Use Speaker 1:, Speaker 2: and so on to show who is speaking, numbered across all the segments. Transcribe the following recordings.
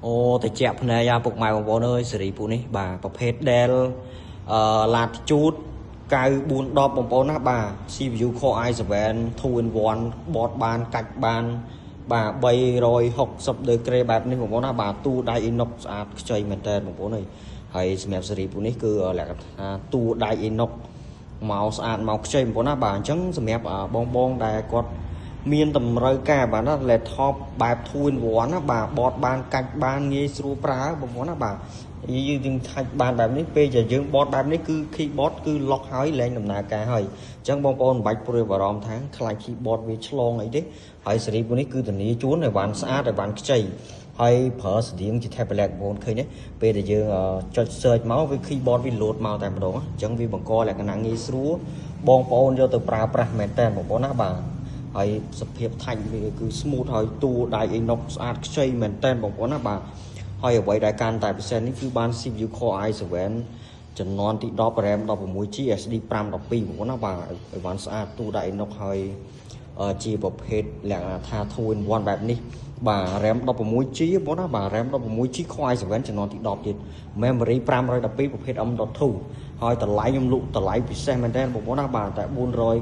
Speaker 1: អូតិចភ្នែកអាពុកម៉ែបងប្អូនអើយ សេរីពួកនេះ បាទ ប្រភេទ Dell អឺ Latitude 9410 បងប្អូនណា បាទ CPU Core i7 2 in 1 បតបានកាច់បាន បាទ 360 ដឺក្រេបែបនេះបងប្អូនណា បាទ តួដៃ inox ស្អាតខ្ចីមែនតើបងប្អូនអើយ។ ហើយសម្រាប់សេរីពួកនេះ គឺលក្ខណៈថាតួដៃ inox មកស្អាតមកខ្ចីបងប្អូនណា បាទ។ អញ្ចឹងសម្រាប់បងបងដែលគាត់មានតម្រូវការ បាទណា laptop បែប 2 in 1 ណា បាទ បតបានកាច់បានងាយស្រួលប្រើបងប្អូនណា បាទ យើងឆាច់បានបែបនេះ ពេលដែលយើងបតបែបនេះ គឺ keyboard គឺ lock ហើយលែងដំណើរការហើយ។ អញ្ចឹងបងប្អូនមិនបាច់ព្រួយបារម្ភថាខ្លាច keyboard វាឆ្លងអីទេ ហើយសេរីពួកនេះគឺធានាជូនឲ្យបានស្អាតឲ្យបានខ្ចី ហើយប្រើស្តៀងជា tablet បងប្អូនឃើញទេ ពេលដែលយើងចុច search មកវា keyboard វា load មកតែម្ដង។ អញ្ចឹងវាបង្កលក្ខណៈងាយស្រួលបងប្អូនយកទៅប្រើប្រាស់មែនតើបងប្អូនណា បាទ។ ហើយសភាពថាច់វាគឺ smooth ហើយតួដៃ inox ស្អាតខ្ចីមែនតើបងប្អូនណា បាទ។ ហើយអ្វីដែលកាន់តែពិសេសនេះ គឺបាន CPU Core i7 ចំនួនទី10 RAM 16 GB SD 512 បងប្អូនណា បាទ ឲ្យបានស្អាតតួដៃ inox ហើយជាប្រភេទលក្ខណៈថា 2 in 1 បែបនេះ បាទ RAM 16 GB បងប្អូនណា បាទ RAM 16 GB Core i7 ចំនួនទី10ទៀត memory 512 ប្រភេទ M.2 ហើយតម្លៃខ្ញុំលក់តម្លៃពិសេសមែនទែនបងប្អូនណា បាទ តែ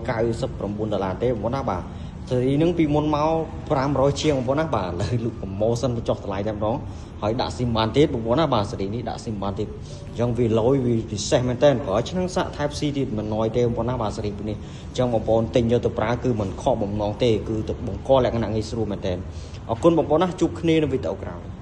Speaker 1: 499ដុល្លារទេបងប្អូនណា បាទ។ សេរីនឹងពីមុនមក500ជាងបងប្អូនណា បាទ ឥឡូវលក់ promotion បញ្ចុះតម្លៃតែម្ដង ហើយដាក់ SIM បានទៀតបងប្អូនណា បាទ សេរីនេះដាក់ SIM បានទៀត អញ្ចឹងវាលយវាពិសេសមែនតើ ប្រើឆ្នាំងសាក់ Type C ទៀតមិនណយទេបងប្អូនណា បាទ សេរីនេះ។ អញ្ចឹងបងប្អូនទិញយកទៅប្រើគឺមិនខកបំណងទេ គឺទៅបង្កលក្ខណៈងាយស្រួលមែនតើ។ អរគុណបងប្អូនណា ជួបគ្នានៅវីដេអូក្រោយ។